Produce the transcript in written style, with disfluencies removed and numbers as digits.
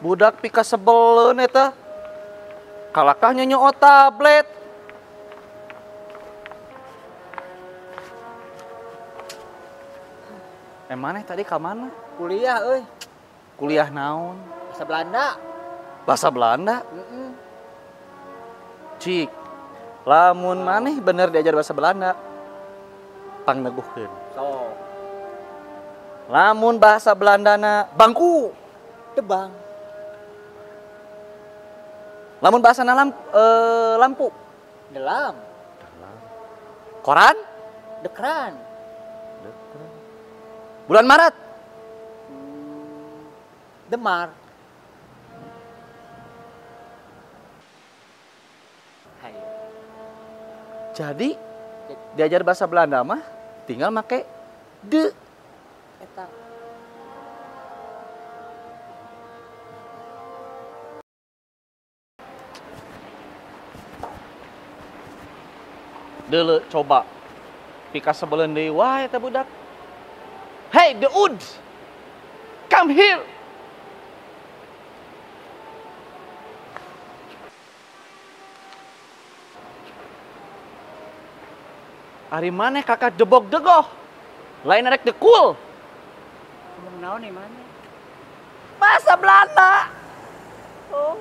Budak pika sebeleun eta. Kalakah nyonyoo tablet. Maneh tadi ka mana? Kuliah euy. Kuliah naon? Bahasa Belanda. Bahasa Belanda? Heeh. Cik. Lamun maneh bener diajar bahasa Belanda, pangneguhkeun. Sok. Lamun bahasa Belandana bangku, tebang. Lamun bahasa lampu, delam. Koran, dekran. Bulan Maret, demar. Hayo. Jadi diajar bahasa Belanda mah tinggal make de. Eta. Deuleu coba. Pika sebeleun deui wae eta budak. Hey, the ud. Come here. Ari maneh kakak debog degoh. Lain arek dekul. Ngomong naon nih maneh? Bahasa Belanda. Oh.